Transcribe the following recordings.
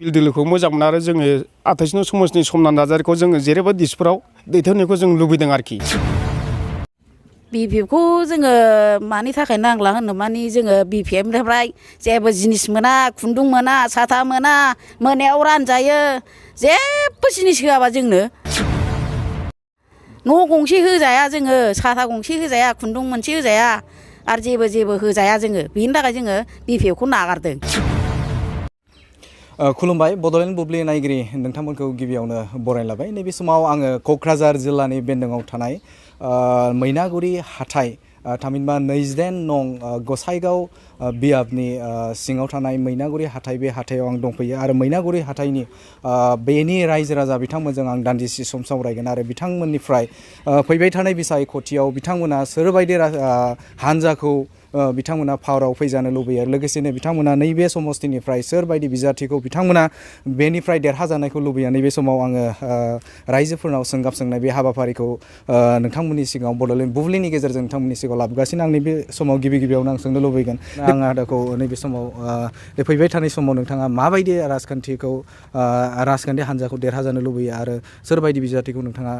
बिलदिलखौ मोजां मोनो आरो जोङो 28 नं समाजनि समनान नार्जारिखौ जोङो जेरैबो दिसपुराव दैथायहरनायखौ जों लुबैदों आरोखि। बिपिएफखौ जोङो मानि थाखाय नांला होनो मानि जोङो बिपिएफनिफ्राय जेबो जिनिस मोना, खुन्दुं मोना, साथा मोना, मोनायाव रानजायो, जेबो जिनिस होआबा जोंनो। न' गंसे होजाया जोङो, साथा गंसे होजाया, खुन्दुं मोनसे होजाया आरो जेबो होजाया जोङो। बेनि थाखाय जोङो बिपिएफखौ नागारदों। खुलुमबाय बड'लेण्ड बुब्लि नायगिरि नोंथांमोनखौ गिबियावनो बरायना लाबाय। नैबे समाव आङो क'क्राझार जिल्लानि बेन्दोङाव थानाय मैनागुरि हाथाइ थामहिनबा 29 नं गसाइगाव बियाबनि सिङाव थानाय मैनागुरि हाथाइ, बे हाथायाव आं दंफैयो आरो मैनागुरि हाथाइनि बेनि रायजो राजा बिथांमोनजों आं दान्दिसे सम सावरायगोन आरो बिथांमोननिफ्राय फैबाय थानाय बिसायख'थियाव बिथांमोना सोरबायदि हान्जाखौ बिथांमोना पावाराव फैजानो लुबैयो, लोगोसेनो बिथांमोना नैबे समस्तिनिफ्राय सोरबायदि बिजाथिखौ बिथांमोना बेनिफ्राय देरहाजानायखौ लुबैयो। नैबे समाव आङो रायजोफोरनाव सोंगाब सोंनाय बे हाबाफारिखौ नोंथांमोननि सिगाङाव बड'लेण्ड बुब्लिनि गेजेरजों नोंथांमोननि सिगाङाव लाबोगासिनो। आं नैबे समाव गिबियावनो आं सोंनो लुबैगोन, आं आदाखौ नैबे समाव फैबाय थानाय समाव नोंथाङा माबायदि राजखान्थि हान्जाखौ देरहाजानो लुबैयो आरो सोरबायदि बिजाथिखौ नोंथाङा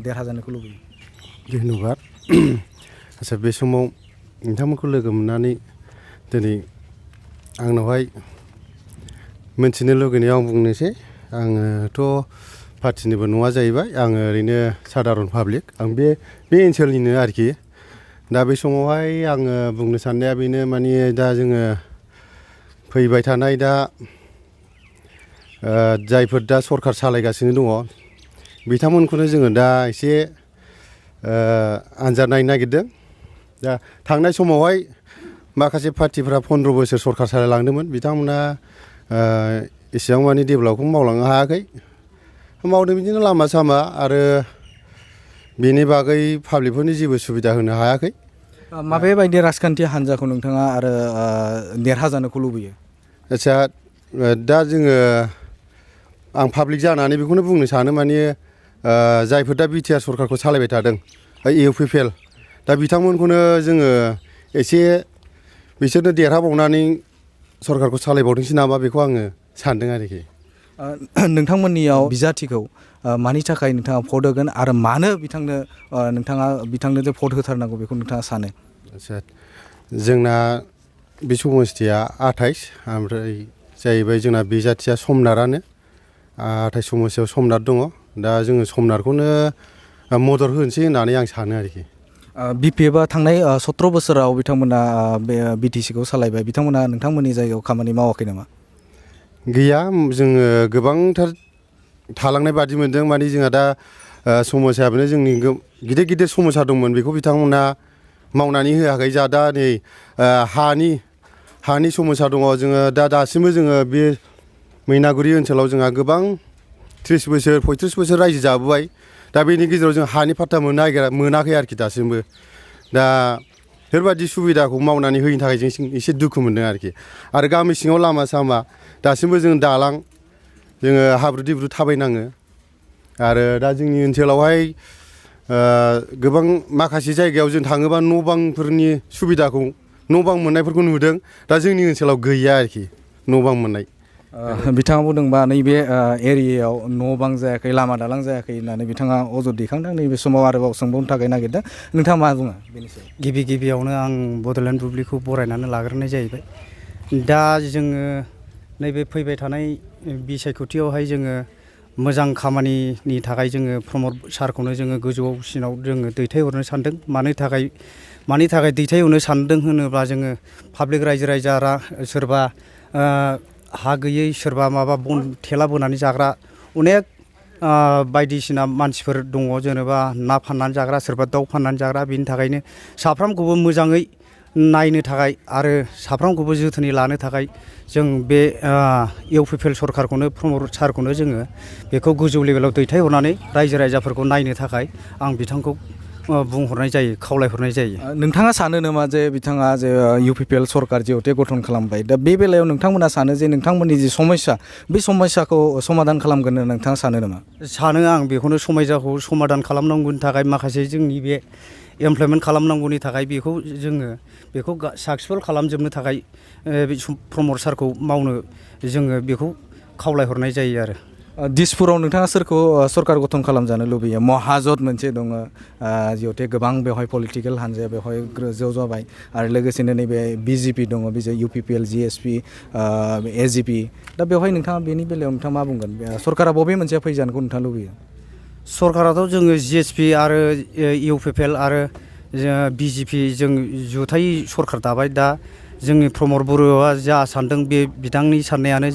देरहाजानोखौ लुबैयो? धन्यबाद। आच्चा, बे समाव नोंथांमोनखौ लोगो मोननानै दिनै आंनावहाय मोनथिनो लुगैनायाव आं बुंनोसै। आङोथ' पार्टिनिबो नङा जाहैबाय, आङो ओरैनो साधारन पाब्लिक, आं बे ओनसोलनिनो आरोखि। दा बे समावहाय आङो बुंनो साननाया बेनो, माने दा जोङो फैबाय थानाय दा जायफोर दा सरखार सालायगासिनो दङ बिथांमोनखौनो जोङो दा एसे आनजाद नायनो नागिरदों। दा थांनाय समावहाय माखासे पार्टिफ्रा 15 बोसोर सरखार सालायलांदोंमोन, बिथांमोना एसेबां मानि डेभेलपखौ मावलांनो हायाखै। मावदों बिदिनो लामा सामा आरो बेनि बागै पाब्लिकफोरनि जेबो सुबिदा होनो हायाखै। माबे बायदि राजखान्थि हान्जाखौ नोंथाङा आरो देरहाजानोखौ लुबैयो? आच्चा, दा जोङो आं पाब्लिक जानानै बेखौनो बुंनो सानो, माने जायफोर दा बिटिआर सरखारखौ सालायबाय थादों इउपिपिएल, दा बिथांमोनखौनो जोङो एसे बिसोरनो देरहाबावनानै सरखारखौ सालायबावदोंसो नामा, बेखौ आङो सानदों आरोखि। नोंथांमोननियाव बिजाथिखौ मानि थाखाय नोंथाङा भट होगोन आरो मानो बिथांनो जे भट होथारनांगौ बेखौ नोंथाङा सानो? आच्चा, जोंना बे समस्तिया 28, ओमफ्राय जाहैबाय जोंना बिजाथिया समनारानो। 28 समस्तियाव समनार दङ। दा जोङो समनारखौनो मदद होनोसै होननानै आं सानो आरोखि। बिपिएफआ थांनाय 17 बोसोराव बिथांमोना बे बिटिसिखौ सालायबाय, बिथांमोना नोंथांमोननि जायगायाव खामानि मावाखै नामा? गैया, जोङो गोबांथार थालांनाय बादि मोनदों। माने जोंहा दा समस्याया बेनो, जोंनि गिदिर समस्या दंमोन, बेखौ बिथांमोना मावनानै होआखै। जा दा नै हानि समस्या दङ, जोङो दासिमबो जोङो बे मैनागुरि ओनसोलाव जोंहा गोबां 30 बोसोर 35 बोसोर रायजो जाबोबाय। दा बेनि गेजेराव जों हानि फाट्टा मोनाखै आरोखि दासिमबो। दा बेफोरबायदि सुबिदाखौ मावनानै होयैनि थाखाय जों एसे दुखु मोनदों आरोखि। आरो गामि सिङाव लामा सामा दासिमबो जों दालां, जोङो हाब्रु दैब्रु थाबायनाङो। आरो दा जोंनि ओनसोलावहाय गोबां माखासे जायगायाव जों थाङोबा न' बांफोरनि सुबिदाखौ, न' बां मोननायफोरखौ नुदों। दा जोंनि ओनसोलाव गैया आरोखि न' बां मोननाय। बिथाङा बुंदोंबा नैबे एरियायाव न' बां जायाखै, लामा दालां जायाखै होननानै बिथाङा अजद दैखांदों। नैबे समाव आरोबाव सोंबावनो थाखाय नागिरदों, नोंथाङा मा बुङो बेनि सायाव? गिबियावनो आं बड'लेण्ड बुब्लिखौ बरायनानै लाग्रोनाय जाहैबाय। दा जोङो नैबे फैबाय थानाय बिसायख'थियावहाय जोङो मोजां खामानिनि थाखाय जोङो प्रमद सारखौनो जोङो गोजौसिनाव जोङो दैथायहरनो सानदों। मानि थाखाय दैथायहरनो सानदों होनोब्ला, जोङो पाब्लिक रायजो राजा सोरबा हा गैयै, सोरबा माबा बन थेला बोनानै जाग्रा अनेक बायदिसिना मानसिफोर दङ, जेनेबा ना फाननानै जाग्रा, सोरबा दाउ फाननानै जाग्रा। बिनि थाखायनो साफ्रोमखौबो मोजाङै नायनो थाखाय आरो साफ्रोमखौबो जोथोनै लानो थाखाय जों बे इउपिपिएल सरखारखौनो, प्रमद सारखौनो जोङो बेखौ गोजौ लेभेलाव दैथायहरनानै रायजो राजाफोरखौ नायनो थाखाय आं बिथांखौ बुंहरनाय जायो, खावलायहरनाय जायो। नोंथाङा सानो नामा जे बिथाङा जे इउपिपिएल सरखार जिहेतु गठन खालामबाय, दा बे बेलायाव नोंथांमोना सानो जे नोंथांमोननि जि समस्या, बे समस्याखौ समाधान खालामगोन होनना नोंथाङा सानो नामा? सानो आं बेखौनो, समस्याखौ समाधान खालामनांगौनि थाखाय माखासे जोंनि बे इमप्लयमेन्ट खालामनांगौनि थाखाय बेखौ साक्सेसफुल खालामजोबनो थाखाय प्रमद सारखौ मावनो जोङो बेखौ खावलायहरनाय जायो आरो। दिसपुराव नोंथाङा सोरखौ सरकार गठन खालामजानो लुबैयो? महाजोत मोनसे दङ जिहेतु गोबां बेवहाय पलिटिकेल हान्जाया बेवहाय ज' जाबाय आरो लोगोसेनो नैबे बिजेपि दङ बिजे UPPL GSP AGP दा बेवहाय नोंथाङा बेनि बेलायाव नोंथाङा मा बुंगोन? सरकारा बबे मोनसेया फैजानोखौ नोंथाङा लुबैयो? सरकाराथ' जोङो GSP आरो UPPL आरो BJP जों जुथाइ सरकार दाबाय। दा जोंनि प्रमद बर'आ जा सानदों बे बिथांनि साननायानो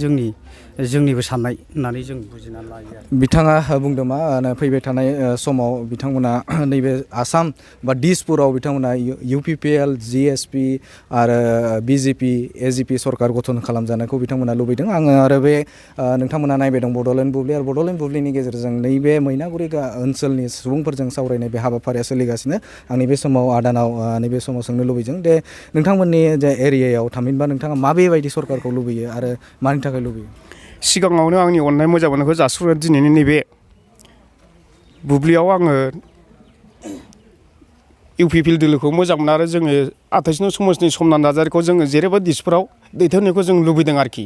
जोंनिबो साननाय होननानै जों बुजिनानै लायो आरो। बिथाङा बुंदों मा फैबाय थानाय समाव बिथांमोना नैबे आसाम बा दिसपुराव बिथांमोना UPPL GSP आरो BJP AGP सरकार गठन खालामजानायखौ बिथांमोना लुबैदों। आङो आरो बे नोंथांमोना नायबाय दं बड'लेण्ड बुब्लि आरो बड'लेण्ड बुब्लिनि गेजेरजों नैबे मैनागुरि ओनसोलनि सुबुंफोरजों सावरायनाय बे हाबाफारिया सोलिगासिनो। आं नैबे समाव आदानाव नैबे समाव सोंनो लुबैदों दे नोंथांमोननि जे एरियायाव थामहिनबा नोंथाङा माबे बायदि सरकारखौ लुबैयो आरो मानि थाखाय लुबैयो? सिगाङावनो आंनि अननाय मोजां मोननायखौ जासिहरो। दिनैनि नैबे बुब्लियाव आङो UPPL दोलोखौ मोजां मोनो आरो जोङो 28 नं समाजनि समनाथ नार्जारिखौ जोङो जेरैबो दिसपुराव दैथायनायखौ जों लुबैदों आरोखि।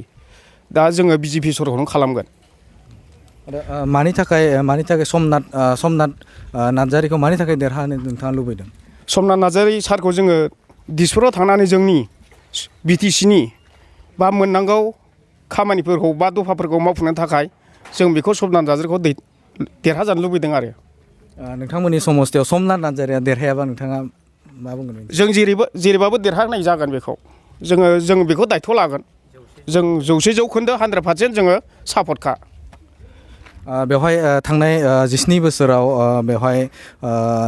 दा जोङो BJP सरकारखौनो खालामगोन। मानि थाखाय समनाथ नार्जारिखौ मानि थाखाय देरहानो नोंथाङा लुबैदों? समनाथ नार्जारि सारखौ जोङो दिसपुराव थांनानै जोंनि BTC नि बा मोननांगौ खामानिफोरखौ बा दफाफोरखौ मावफुंनो थाखाय जों बेखौ समनाथ नार्जारिखौ देरहाजानो लुबैदों आरो। नोंथांमोननि समस्थियाव समनाथ नार्जारिया देरहायाबा नोंथाङा मा बुंगोन? जों जेरैबाबो देरहानाय जागोन बेखौ जों बेखौ दायथ' लागोन। जों 100% 100% जोङो सापर्टखा। बेवहाय थांनाय 17 बोसोराव बेवहाय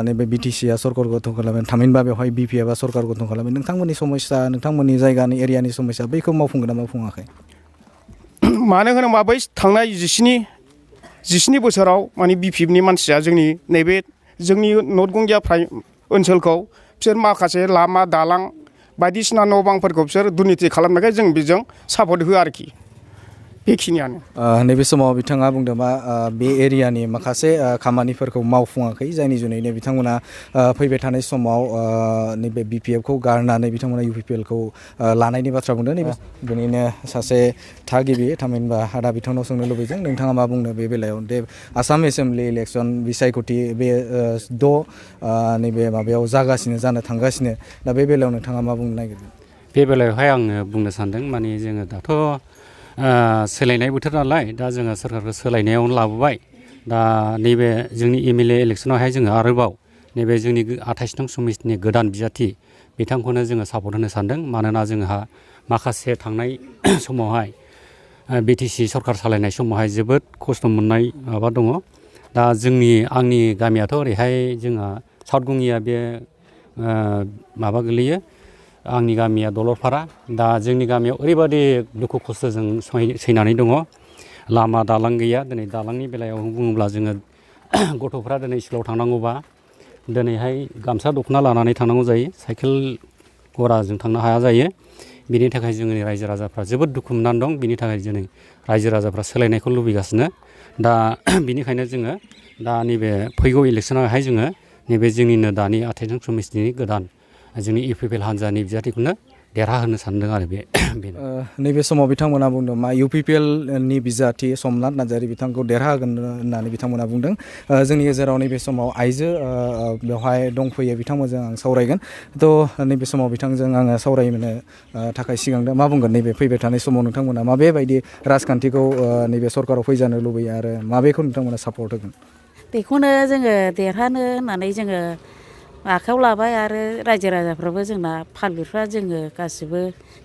नैबे BTCआ सरकार गठन खालामो थामहिनबा बेवहाय BPFआ सरकार गठन खालामो। नोंथांमोननि समस्या नोंथांमोननि जायगानि एरियानि समस्या बैखौ मावफुंगोन ना मावफुङाखै? मानो होनोबा बै थांनाय 17 बोसोराव माने BPFनि मानसिया जोंनि नैबे जोंनि नर्थ गंगिया ओनसोलखौ बिसोर माखासे लामा दालां बायदिसिना न' बांफोरखौ बिसोर दुर्निति खालामनायखाय जों बेजों सापर्ट होआ आरोखि। बेखिनियानो। नैबे समाव बिथाङा बुंदों मा बे एरियानि माखासे खामानिफोरखौ मावफुङाखै जायनि जुनैनो बिथांमोना फैबाय थानाय समाव नैबे BPFखौ गारनानै बिथांमोना UPPLखौ लानायनि बाथ्रा बुंदों। नैबे बेनिनो सासे थागिबि थामहिनबा आदा बिथांनाव सोंनो लुबैदों नोंथाङा मा बुंनो बे बेलायाव दे आसाम एसेम्बलि इलेक्सन बिसायख'थि बे 6 नैबे माबायाव जानो थांगासिनो दा बे बेलायाव नोंथाङा मा बुंनो नागिरदों? बे बेलायावहाय आङो बुंनो सानदों माने जोङो दाथ' सोलायनाय बोथोर नालाय दा जोङो सोरखारखौ सोलायनायावनो लाबोबाय। दा नैबे जोंनि MLA इलेक्सनावहाय जोङो आरोबाव नैबे जोंनि 28 नं समस्थिनि गोदान बिजाथि बिथांखौनो जोङो सापर्ट होनो सानदों। मानोना जोंहा माखासे थांनाय समावहाय BTC सरकार सालायनाय समावहाय जोबोद खस्थ' मोननाय माबा दङ। दा आंनि गामियाथ' ओरैहाय जोंहा साउथ गंगिया बे माबा गोलैयो। आंनि गामिया दलरपारा। दा जोंनि गामियाव ओरैबादि दुखु खस्थ'जों सैनानै दङ। लामा दालां गैया। दिनै दालांनि बेलायाव बुङोब्ला जोङो गथ'फ्रा दिनै स्कुलाव थांनांगौबा दिनैहाय गामसा दख'ना लानानै थांनांगौ जायो। साइकेल गराजों थांनो हाया जायो। बिनि थाखाय जोंनि रायजो राजाफ्रा जोबोद दुखु मोननानै दं। बिनि थाखाय जोंनि रायजो राजाफ्रा सोलायनायखौ लुबैगासिनो। दा बिनिखायनो जोङो दा नैबे फैगौ इलेक्सनावहाय जोङो नैबे जोंनिनो दानि 28 नं समस्थिनि गोदान जोंनि UPPL हान्जानि बिजाथिखौनो देरहाहोनो सानदों आरो बेनो। नैबे समाव बिथांमोना बुंदों मा UPPLनि बिजाथि समनाथ नार्जारि बिथांखौ देरहाहोगोन होननानै बिथांमोना बुंदों। जोंनि गेजेराव नैबे समाव आइजो बेवहाय दंफैयो बिथांमोनजों आं सावरायगोन। थ' नैबे समाव बिथांजों आङो सावरायनो थाखाय सिगांदों मा बुंगोन नैबे फैबाय थानाय समाव नोंथांमोना माबे बायदि राजखान्थिखौ नैबे सरकाराव फैजानो लुबैयो आरो माबेखौ नोंथांमोना सापर्ट होगोन? बेखौनो जोङो देरहानो होननानै जोङो आखायाव लाबाय आरो रायजो राजाफ्राबो जोंना पाब्लिकफ्रा जोङो गासिबो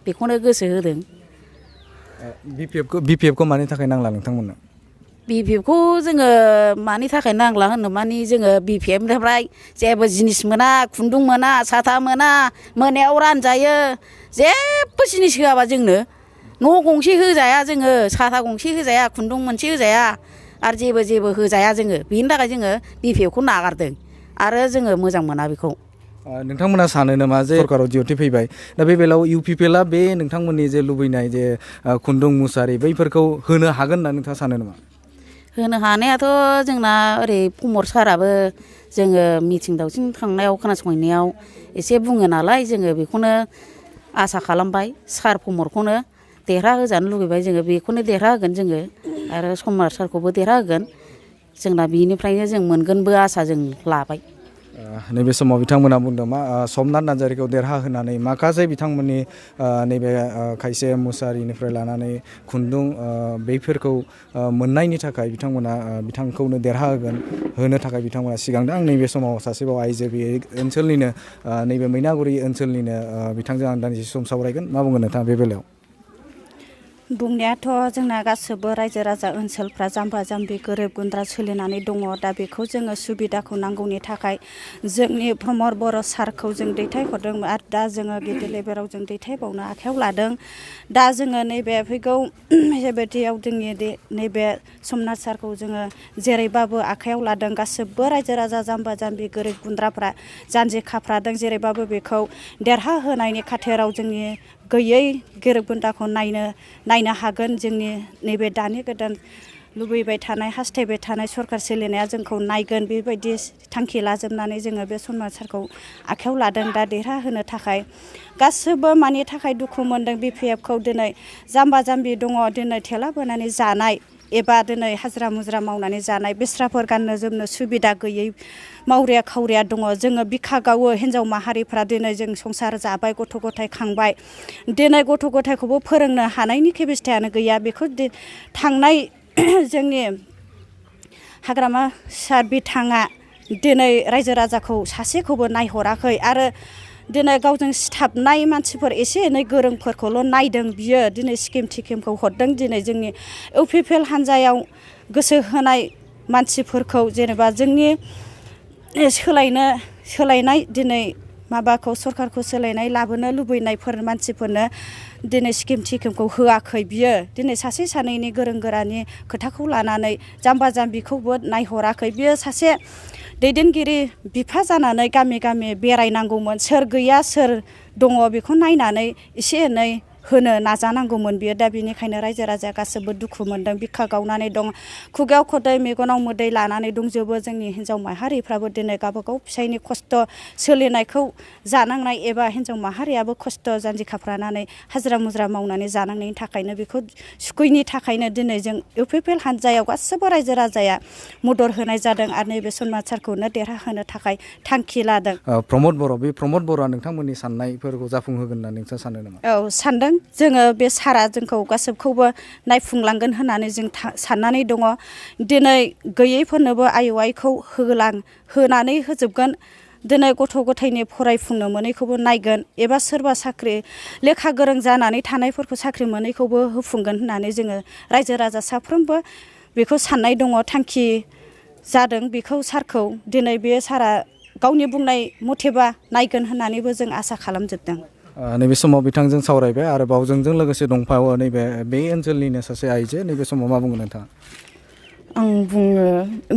बेखौनो गोसो होदों। BPFखौ मानि थाखाय नांला नोंथांमोननो? BPFखौ जोङो मानि थाखाय नांला होनो मानि जोङो BPFनिफ्राय जेबो जिनिस मोना, खुन्दुं मोना, साथा मोना, मोनायाव रानजायो, जेबो जिनिस होआबा जोंनो न' गंसे होजाया, जोङो साथा गंसे होजाया, खुन्दुं मोनसे होजाया आरो जेबो होजाया जोङो। बेनि थाखाय जोङो BPFखौ नागारदों आरो जोङो मोजां मोना बेखौ। नोंथांमोना सानो नामा जे सरकाराव जिहेथु फैबाय दा बे बेलायाव UPPLआ बे नोंथांमोननि जे लुबैनाय जे खुन्दुं मुसारि बैफोरखौ होनो हागोन होनना नोंथाङा सानो नामा? होनो हानायाथ' जोंना ओरै प्रमद साराबो जोङो मिथिं दावथिं थांनायाव खोनासंहैनायाव एसे बुङो नालाय जोङो बेखौनो आसा खालामबाय सार प्रमदखौनो देरहा होजानो लुगैबाय जोङो बेखौनो देरहा होगोन जोङो आरो समनाथ सारखौबो देरहा होगोन जोंना बिनिफ्रायनो जों मोनगोनबो आसा जों लाबाय। नैबे समाव बिथांमोना बुंदों मा समनाथ नार्जारिखौ देरहा होनानै माखासे बिथांमोननि नैबे खायसे मुसारिनिफ्राय लानानै खुन्दुं बैफोरखौ मोननायनि थाखाय बिथांमोना बिथांखौनो देरहा होनो थाखाय बिथांमोना सिगांदों। आं नैबे समाव सासेबाव आइजो बे ओनसोलनिनो नैबे मैनागुरि ओनसोलनिनो बिथांजों आं दान्दिसे सम सावरायगोन। मा बुंगोन नोंथाङा बे बेलायाव? बुंनायाथ' जोंना गासैबो रायजो राजा ओनसोलफ्रा जाम्बा जाम्बि गोरिब गुन्द्रा सोलिनानै दङ। दा बेखौ जोङो सुबिदाखौ नांगौनि थाखाय जोंनि प्रमद बर' सारखौ जों दैथायहरदों आरो दा जोङो गिदिर लेभेलाव जों दैथायबावनो आखायाव लादों। दा जोङो नैबे फैगौ बेबायदियाव जोंनि नैबे समनाथ सारखौ जोङो जेरैबाबो आखायाव लादों। गासैबो रायजो राजा जाम्बा जाम्बि गोरिब गुन्द्राफ्रा जानजि खाफ्रादों जेरैबाबो बेखौ देरहा होनायनि खाथिराव जोंनि गैयै गोरिब गुन्द्राखौ नायनो हागोन। जोंनि नैबे दानि गोदान लुबैबाय थानाय हास्थायबाय थानाय सरखार सोलिनाया जोंखौ नायगोन बेबायदि थांखि लाजोबनानै जोङो बे समनाथ सारखौ आखायाव लादों। दा देरहा होनो थाखाय गासैबो मानि थाखाय दुखु मोनदों BPF खौ दिनै जाम्बा जाम्बि दङ दिनै थेला बोनानै जानाय एबा दिनै हाजिरा मुजिरा मावनानै जानाय बेस्राफोर गाननो जोमनो सुबिदा गैयै मावरिया खावरिया दङ। जोङो बिखा गावो हिन्जाव माहारिफ्रा दिनै जों संसार जाबाय गथ' गथाय खांबाय दिनै गथ' गथायखौबो फोरोंनो हानायनि केपासिटियानो गैया। बेखौ थांनाय जोंनि हाग्रामा सार बिथाङा दिनै रायजो राजाखौ सासेखौबो नायहराखै आरो दिनै गावजों सिथाबनाय मानसिफोर एसे एनै गोरोंफोरखौल' नायदों। बियो दिनै स्किम थिकिमखौ हरदों। दिनै जोंनि UPPL हान्जायाव गोसो होनाय मानसिफोरखौ जेनेबा जोंनि सोलायनाय दिनै माबाखौ सरखारखौ सोलायनाय लाबोनो लुबैनायफोर मानसिफोरनो दिनै स्किम थिकिमखौ होआखै। बियो दिनै सासे सानैनि गोरों गोरानि खोथाखौ लानानै जाम्बा जाम्बिखौबो नायहराखै। बियो सासे दैदेनगिरि बिफा जानानै गामि गामि बेरायनांगौमोन। सोर गैया सोर दङ बेखौ नायनानै एसे एनै होनो नाजानांगौमोन बियो। दा बिनिखायनो रायजो राजाया गासैबो दुखु मोनदों बिखा गावनानै दं खुगायाव खदै मेगनाव मोदै लानानै दंजोबो। जोंनि हिन्जाव माहारिफ्राबो दिनै गावबागाव फिसायनि खस्थ' सोलिनायखौ जानांनाय एबा हिन्जाव माहारियाबो खस्थ' जानजि खाफ्रानानै हाजिरा मुजिरा मावनानै जानांनायनि थाखायनो बेखौ सुखुयैनि थाखायनो दिनै जों UPPL हान्जायाव गासैबो रायजो राजाया मदद होनाय जादों आरो नैबे समनाथ सारखौनो देरहा होनो थाखाय थांखि लादों। प्रमद बर' बे प्रमद बर'आ नोंथांमोननि साननायफोरखौ जाफुंहोगोन होननानै नोंथाङा सानो नामा? औ सानदों। जोङो बे सारा जोंखौ गासैखौबो नायफुंलांगोन होननानै जों साननानै दङ। दिनै गैयैफोरनोबो IOI-खौ होनानै होजोबगोन। दिनै गथ' गथायनि फरायफुंनो मोनैखौबो नायगोन एबा सोरबा साख्रि लेखा गोरों जानानै थानायफोरखौ साख्रि मोनैखौबो होफुंगोन होननानै जोङो रायजो राजा साफ्रोमबो बेखौ साननाय दङ थांखि जादों। बेखौ सारखौ दिनै बे सारा गावनि बुंनाय मथेबा नायगोन होननानैबो जों आसा खालामजोबदों। नैबे समाव बिथांजों सावरायबाय आरोबाव जोंजों लोगोसे दंफावो नैबे बे ओनसोलनिनो सासे आइजो। नैबे समाव मा बुंगोन नोंथाङा? आं बुङो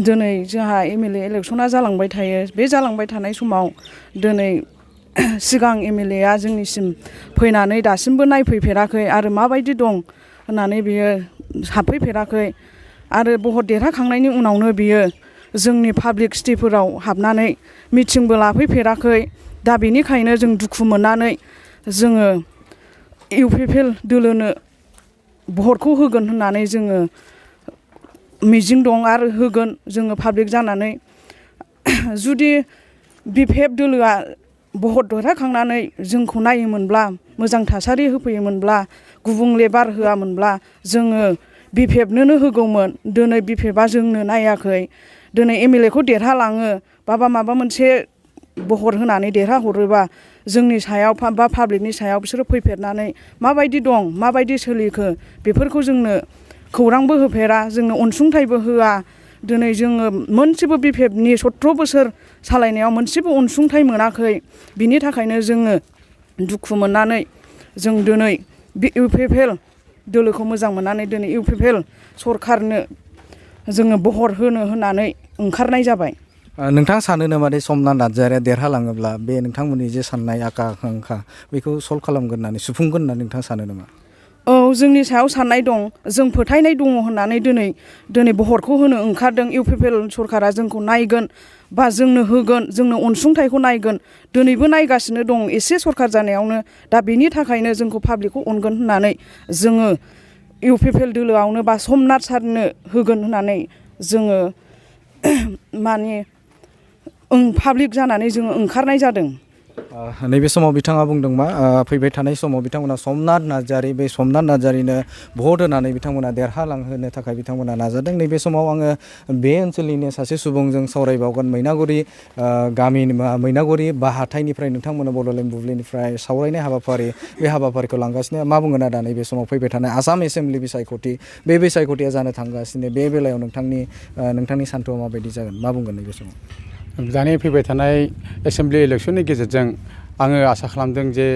दिनै जोंहा MLA इलेक्सना जालांबाय थायो। बे जालांबाय थानाय समाव दिनै सिगां MLA आ जोंनिसिम फैनानै दासिमबो नायफैफेराखै आरो माबायदि दं होननानै बियो हाबफैफेराखै आरो भट देरहाखांनायनि उनावनो बियो जोंनि पाब्लिक सिटिफोराव हाबनानै मिटिंबो लाफैफेराखै। दा बेनिखायनो जों दुखु मोननानै जोङो UPPL दोलोनो भटखौ होगोन होननानै जोङो मिजिं दं आरो होगोन जोङो पाब्लिक जानानै। जुदि BPF दोलोआ भट देरहाखांनानै जोंखौ नायोमोनब्ला मोजां थासारि होफैयोमोनब्ला गुबुंले बार होआमोनब्ला जोङो BPF-नोनो होगौमोन। दिनै BPF-आ जोंनो नायाखै। दिनै MLA-खौ देरहालाङो माबा मोनसे भट होनानै देरहाहरोबा जोंनि सायाव बा पाब्लिकनि सायाव बिसोरो फैफेरनानै माबायदि दं माबायदि सोलिखो बेफोरखौ जोंनो खौरांबो होफेरा जोंनो अनसुंथाइबो होआ। दिनै जोङो मोनसेबो BPF-नि 17 बोसोर सालायनायाव मोनसेबो अनसुंथाइ मोनाखै। बिनि थाखायनो जोङो दुखु मोननानै जों दिनै UPPL दोलोखौ मोजां मोननानै दिनै UPPL सरखारनो जोङो भट होनो होननानै ओंखारनाय जाबाय। नोंथाङा सानो नामा दे समनाथ नार्जारिया देरहालाङोब्ला बे नोंथांमोननि जे साननाय आकांक्षा बेखौ सल्भ खालामगोन होननानै सुफुंगोन होननानै नोंथाङा सानो नामा? औ जोंनि सायाव साननाय दं, जों फोथायनाय दङ होननानै दिनै भटखौ होनो ओंखारदों। इउपिपिएल सरकारा जोंखौ नायगोन बा जोंनो होगोन, जोंनो अनसुंथाइखौ नायगोन, दिनैबो नायगासिनो दं एसे सरकार जानायावनो। दा बेनि थाखायनो जोंखौ पाब्लिकखौ अनगोन होननानै जोङो इउपिपिएल दोलोआवनो बा समनाथ सारनो होगोन होननानै जोङो माने पाब्लिक जानानै जोङो ओंखारनाय जादों। नैबे समाव बिथाङा बुंदों मा फैबाय थानाय समाव बिथांमोना समनाथ नार्जारि, बे समनाथ नार्जारिनो भट होनानै बिथांमोना देरहालांहोनो थाखाय बिथांमोना नाजादों। नैबे समाव आङो बे ओनसोलनिनो सासे सुबुंजों सावरायबावगोन। मैनागुरि गामिनि मैनागुरि बा हाथाइनिफ्राय नोंथांमोना बड'लेण्ड बुब्लिनिफ्राय सावरायनाय हाबाफारि, बे हाबाफारिखौ लांगासिनो। मा बुंगोन आदा नैबे समाव फैबाय थानाय आसाम एसेम्बलि बिसायख'थि, बे बिसायख'थिया जानो थांगासिनो, बे बेलायाव नोंथांनि सान्थौआ माबायदि जागोन, मा बुंगोन नैबे समाव? दानि फैबाय थानाय एसेम्बलि इलेक्सननि गेजेरजों आङो आसा खालामदों जे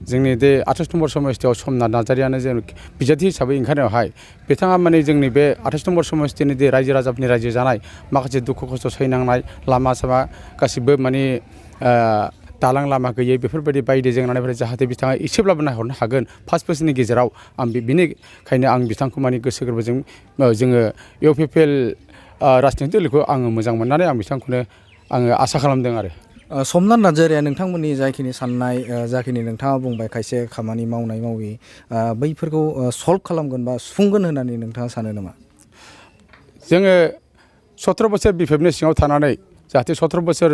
जोंनि बे 28 नम्बर समस्थियाव समनाथ नार्जारियानो जों बिजाथि हिसाबै ओंखारनायावहाय बिथाङा माने जोंनि बे 28 नम्बर समस्थिनि जे रायजो राजाफोरनि रायजो जानाय माखासे दुखु खस्थ' सैनांनाय, लामा सामा गासिबो माने दालां लामा गैयै बेफोरबायदि बायदि जेंनानिफ्राय जाहाथे बिथाङा एसेब्लाबो नायहरनो हागोन 5 बोसोरनि गेजेराव, आं बेनिखायनो आं बिथांखौ माने गोसो गोरबोजों जोङो इउपिपिएल राजनिति दोलोखौ आङो मोजां मोननानै आं बिथांखौनो आङो आसा खालामदों आरो। समनाथ नार्जारिया नोंथांमोननि जाखिनि साननाय, जाखिनि नोंथाङा बुंबाय खायसे खामानि मावनाय मावि, बैफोरखौ सल्भ खालामगोन बा सुफुंगोन होननानै नोंथाङा सानो नामा? जोङो 17 बोसोर बिपिएफनि सिङाव थानानै जाहाथे 17 बोसोर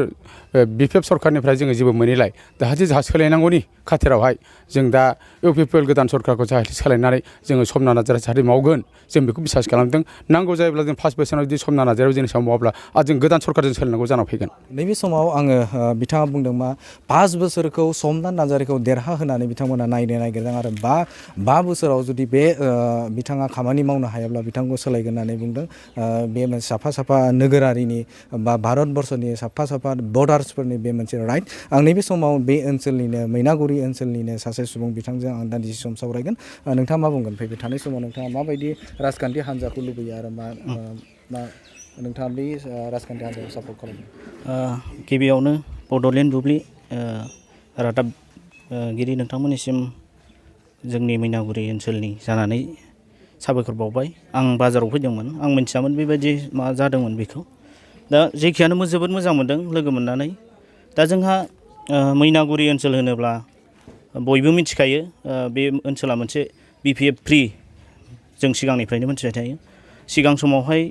बिपिएफ सरकारनिफ्राय जोङो जेबो मोनैलाय जाहाथे जोंहा सोलायनांगौनि खाथिरावहाय जों दा इउपिपिएल गोदान सरकारखौ जाहाथे सोलायनानै जोङो समनाथ नार्जारिया जाहाथे मावगोन, जों बेखौ बिसास खालामदों। नांगौ जायोब्ला जों 5 बोसोराव जुदि समनाथ नार्जारिया जोंनि सायाव मावाब्ला आरो जों गोदान सरकारजों सोलायनांगौ जाना फैगोन। नैबे समाव आङो बिथाङा बुंदों मा 5 बोसोरखौ समनाथ नार्जारिखौ देरहा होनानै बिथांमोना नायनो नागिरदों आरो 5 बोसोराव जुदि बे बिथाङा खामानि मावनो हायाब्ला बिथांखौ सोलायगोन होननानै बुंदों। बे साफा साफा नोगोरारिनि बा भारतबर्षनि साफा साफा भटार्सफोरनि बे मोनसे राइट। आं नैबे समाव बे ओनसोलनिनो मैनागुरि ओनसोलनिनो सासे सुबुं बिथांजों आं दान्दिसे सम सावरायगोन। नोंथाङा मा बुंगोन? फैबाय थानाय समाव नोंथाङा माबायदि राजखान्थि हान्जाखौ लुबैयो आरो मा नोंथाङा बे राजखान्थि हान्जाखौ सापर्ट खालामो? गिबियावनो बड'लेण्ड बुब्लि रादाबगिरि नोंथांमोननिसिम जोंनि मैनागुरि ओनसोलनि जानानै साबायखर बावबाय। आं बाजाराव फैदोंमोन, आं मिथियामोन बेबायदि मा जादोंमोन बेखौ। दा जेखियानो जोबोद मोजां मोनदों लोगो मोननानै। दा जोंहा मैनागुरि ओनसोल होनोब्ला बयबो मिथिखायो, बे ओनसोला मोनसे बिपिएफ फ्रि जों सिगांनिफ्रायनो मोनथिबाय थायो। सिगां समावहाय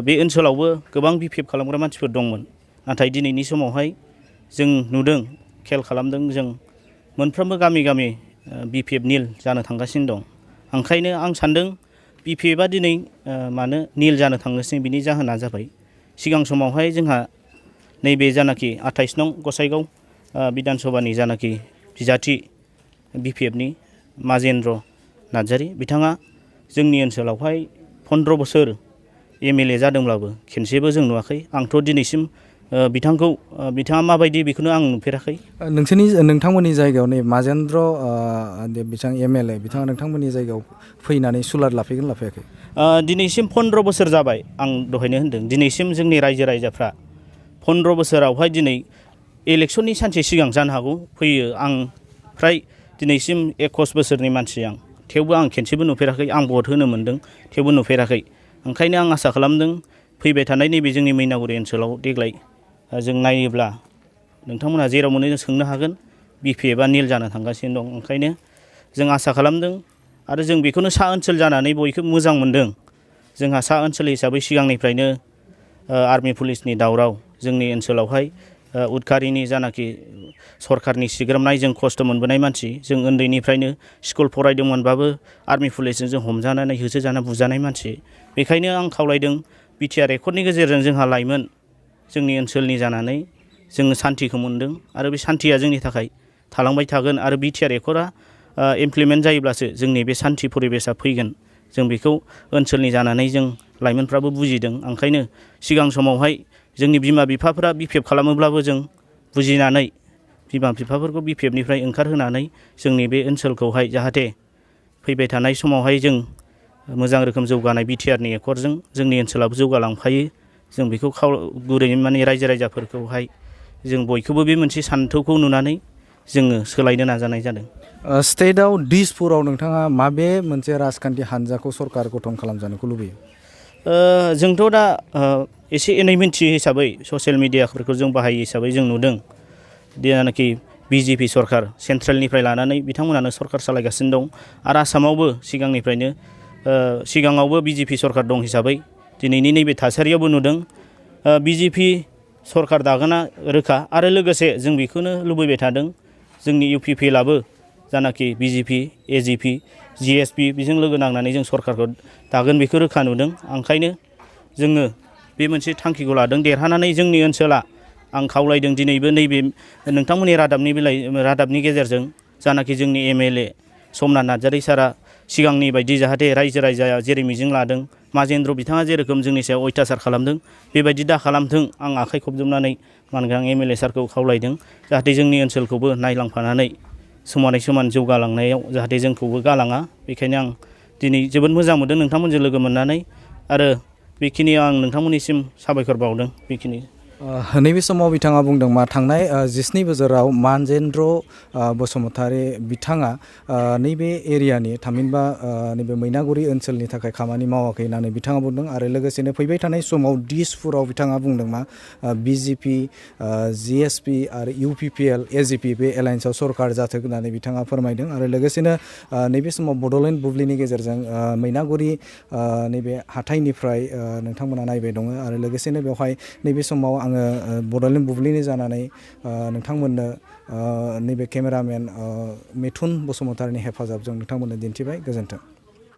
बे ओनसोलावबो गोबां बिपिएफ खालामग्रा मानसिफोर दंमोन, नाथाय दिनैनि समावहाय जों नुदों, खेल खालामदों, जों मोनफ्रोमबो गामि गामि बिपिएफ निल जानो थांगासिनो दं। ओंखायनो आं सान्दों बिपिएफआ दिनै मानो निल जानो थांगासिनो, बिनि जाहोना जाबाय सिगां समावहाय जोंहा नैबे जानाखि 28 नं गसाइगाव बिधान सभानि जानाखि बिजाथि बिपिएफनि माजेन्द्र नार्जारि, बिथाङा जोंनि ओनसोलावहाय 15 बोसोर एमएलए जादोंब्लाबो खेनसेबो जों नुवाखै। आंथ' दिनैसिम बिथाङा माबायदि बेखौनो आं नुफेराखै। नोंथांमोननि जायगायाव नै माजेन्द्र बिथां एमएलए बिथाङा नोंथांमोननि जायगायाव फैनानै सुलाद लाफैगोन लाफैयाखै? दिनैसिम 15 बोसोर जाबाय। आं दहायनो होन्दों, दिनैसिम जोंनि रायजो राजाफ्रा 15 बोसोरावहाय दिनै इलेक्सननि सानसे सिगां जानो हागौ फैयो। आं फ्राय दिनैसिम 21 बोसोरनि मानसि आं, थेवबो आं खेनसेबो नुफेराखै। आं भट होनो मोन्दों, थेवबो नुफेराखै। ओंखायनो आं आसा खालामदों फैबाय थानाय नैबे जोंनि मैनागुरि ओनसोलाव देग्लाय जों नायोब्ला नोंथांमोनहा जेराव मोनो जों सोंनो हागोन, बिपिएफआ निल जानो थांगासिनो दं। ओंखायनो जों आसा खालामदों आरो जों बेखौनो सा ओनसोल जानानै बयखौबो मोजां मोन्दों। जोंहा सा ओनसोल हिसाबै सिगांनिफ्रायनो आर्मि पुलिसनि दावराव, जोंनि ओनसोलावहाय उदखारिनि जानाखि सरकारनि सिग्रोमनाय, जों खस्थ' मोनबोनाय मानसि। जों उन्दैनिफ्रायनो स्कुल फरायदोंमोनबाबो आर्मि पुलिसजों जों हमजानानै होसोजाना बुजानाय मानसि। बेखायनो आं खावलायदों बिटिआर एकर्डनि गेजेरजों जोंहा लाइमोन जोंनि ओनसोलनि जानानै जोङो सान्थिखौ मोन्दों आरो बे सान्थिया जोंनि थाखाय थालांबाय थागोन। आरो बिटिआर एकर्डआ इमप्लिमेन्ट जायोब्लासो जोंनि बे सान्थि परिबेसा फैगोन। जों बेखौ ओनसोलनि जानानै जों लाइमोनफ्राबो बुजिदों। ओंखायनो सिगां समावहाय जोंनि बिमा बिफाफोरा बिपिएफ खालामोब्लाबो जों बुजिनानै बिमा बिफाफोरखौ बिपिएफनिफ्राय ओंखारहोनानै जोंनि बे ओनसोलखौहाय जाहाथे फैबाय थानाय समावहाय जों मोजां रोखोम जौगानाय बिटिआरनि एकर्डजों जोंनि ओनसोलाबो जौगालांफायो। जों बेखौ गुरैयै माने रायजो राजाफोरखौहाय जों बयखौबो बे मोनसे सान्थौखौ नुनानै जोङो सोलायनो नाजानाय जादों। स्टेटआव दिसपुराव नोंथाङा माबे मोनसे राजखान्थि हान्जाखौ सरकार गठन खालामजानोखौ लुबैयो? जोंथ' दा एसे एनै मिन्थियो हिसाबै ससियेल मिडियाफोरखौ जों बाहायो हिसाबै जों नुदों जेनाखि BJP सरकार सेन्ट्रेलनिफ्राय लानानै बिथांमोनानो सरकार सालायगासिनो दं आरो आसामावबो सिगाङावबो BJP सरकार दं हिसाबै दिनैनि नैबे थासारियावबो नुदों BJP सरकार दागोना रोखा आरो लोगोसे जों बेखौनो लुबैबाय थादों जोंनि UPPLआबो जानाखि BJP, AGP, GSP बेजों लोगो नांनानै जों सरकारखौ दागोन बेखौ रोखा नुदों। ओंखायनो जोङो बे मोनसे थांखिखौ लादों देरहानानै जोंनि ओनसोला आं खावलायदों दिनैबो नैबे नोंथांमोननि रादाबनि गेजेरजों जानाखि जोंनि MLA समनाथ नार्जारी सारा सिगांनि बायदि जाहाथे रायजो राजाया जेरै मिजिं लादों माजेन्द्र बिथाङा जेरोखोम जोंनि सायाव अयथासार खालामदों बेबायदि दा खालामथों आं आखाइ खबजोबनानै मानगोनां MLA सारखौ खावलायदों जाहाथे जोंनि ओनसोलखौबो नायलांफानानै समानै समान जौगालांनायाव जाहाथे जोंखौबो गालाङा बेखायनो आं दिनै जोबोद मोजां मोनदों नोंथांमोनजों लोगो मोननानै आरो बेखिनियाव आं नोंथांमोननिसिम साबायखर बावदों बेखिनि। नैबे समाव बिथाङा बुंदों मा थांनाय 17 बोसोराव मानजेन्द्र बसुमतारी बिथाङा नैबे एरियानि थामहिनबा नैबे मैनागुरि ओनसोलनि थाखाय खामानि मावाखै होननानै बिथाङा बुंदों आरो लोगोसेनो फैबाय थानाय समाव दिसपुराव बिथाङा बुंदों मा BJP, GSP आरो UPPL, AGP बे एलायन्सआव सरकार जाथों होननानै बिथाङा फोरमायदों आरो लोगोसेनो नैबे समाव बड'लेण्ड बुब्लिनि गेजेरजों मैनागुरि नैबे हाथाइनिफ्राय नोंथांमोना नायबाय दङ आरो लोगोसेनो बेवहाय नैबे समाव आङो बड'लेण्ड बुब्लिनि जानानै नोंथांमोननो नैबे केमेरामेन मिथुन बसुमतारीनि हेफाजाबजों नोंथांमोननो दिन्थिबाय। गोजोन्थों।